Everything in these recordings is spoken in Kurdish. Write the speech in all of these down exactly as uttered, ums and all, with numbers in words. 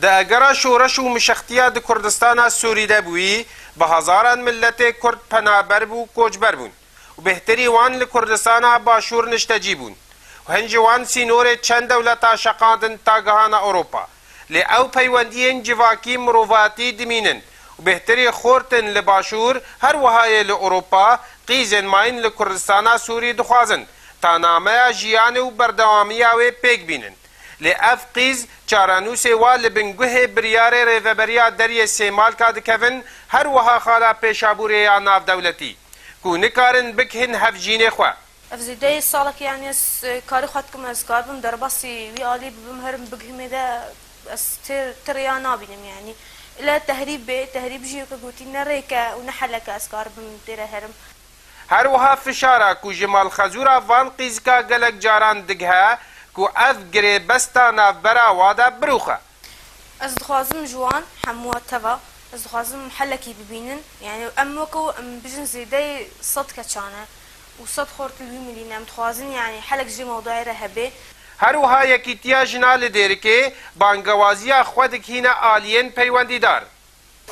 Di egera şoreş û mişextiya di Kurdistana Sûrî de bûyî, bi hezaran miletê Kurd penaber bû koçber bûn û bêhtirî wan li Kurdistana Başûr niştecî bûn û hin ji wan sînorê çend dewleta şeqandin ta gihana Ewropa. Lê ew peywendiyên civakî mirovatî dimînin û bêhtirî xortin li Başûr, her wiha yê li Ewropa, qîzên mayîn li Kurdistana Sûrî dixwazin ta nameya jiyanê û berdewamiya wê pêk bînin. Lê ev qîz çarenûsê wa li bin guhê biryarê Rêveberiya Deriyê Sêmalka dikevin, her wiha xala Pêşabûrê ya navdewletî, ku nikarin bigihin hevjînê xwe. Ev zêdeyê salek, yanî ez, e, karê xwe dikim, ez karibim derbasî wî alî bibim herim bigihimê de, ez tê, tê rêya nabînim, yanî. Ile tehrîb bê, tehrîb jî weke gotî ne rêk e û ne helek e ez karibim tê re herim. Her wiha fişara ku ji malxezûra van qîzika gelek caran digihe ku ev girêbesta navbera wa de birûxe. Ez dixwazim ji wan hemû teva, ez dixwazim helekî bibînin. Yanî em weke em bijin zêdeyê sed keçan e û sed xort li wî milî ne. Em dixwazin, yanî, helek ji mewdûyê re hebe. Her wiha Yekîtiya Jina li Dêrikê bangewaziya xwe digihîne aliyên peywendîdar.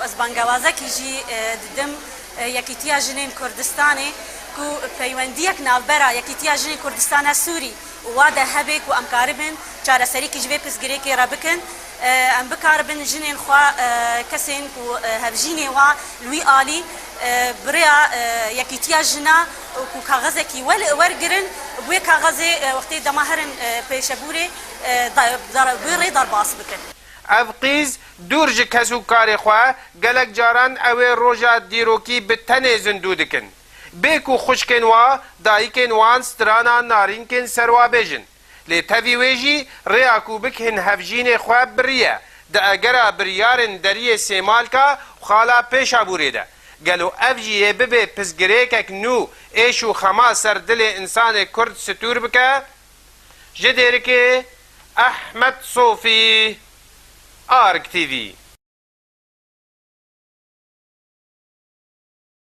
Ez bangewazekî jî, e, didim, e, Yekîtiya Jinên Kurdistanê, ku peywendiyek navbera Yekîtiya Jinên Kurdistana Sûrî û wa de hebe, ku em karibin çareserîkî ji vê pirsgirêkê re bikin, e, em bikaribin jinên xwe, e, kesên ku, e, hevjînê wa li wî alî, e, bi rêya, e, Yekîtiya Jina û ku kaxezekî wel-, wergirin, bi wê kaxezê, e, wextê dema herin, e, Pêşebûrê, e, da-, dar-, bi wê rê derbas bikin. Ev qîz dûr ji kes û karê xwe, gelek caran ew ê roja dîrokî bi tenê zindû dikin. Bê ku xwişkên wa, dayikên wan strana narînkên ser wa bêjin. Lê tevî wê jî rêya ku bigihin hevjînê xwe biriye di egera biryarên Deriyê Sêmalka û xala Pêşabûrê de. Gelo ev jî yê bibe pirsgirêkek nû êş û xema ser dilê însanê Kurd stûr bike? Ji Dêrikê, Ehmed Sofî, Arg T V.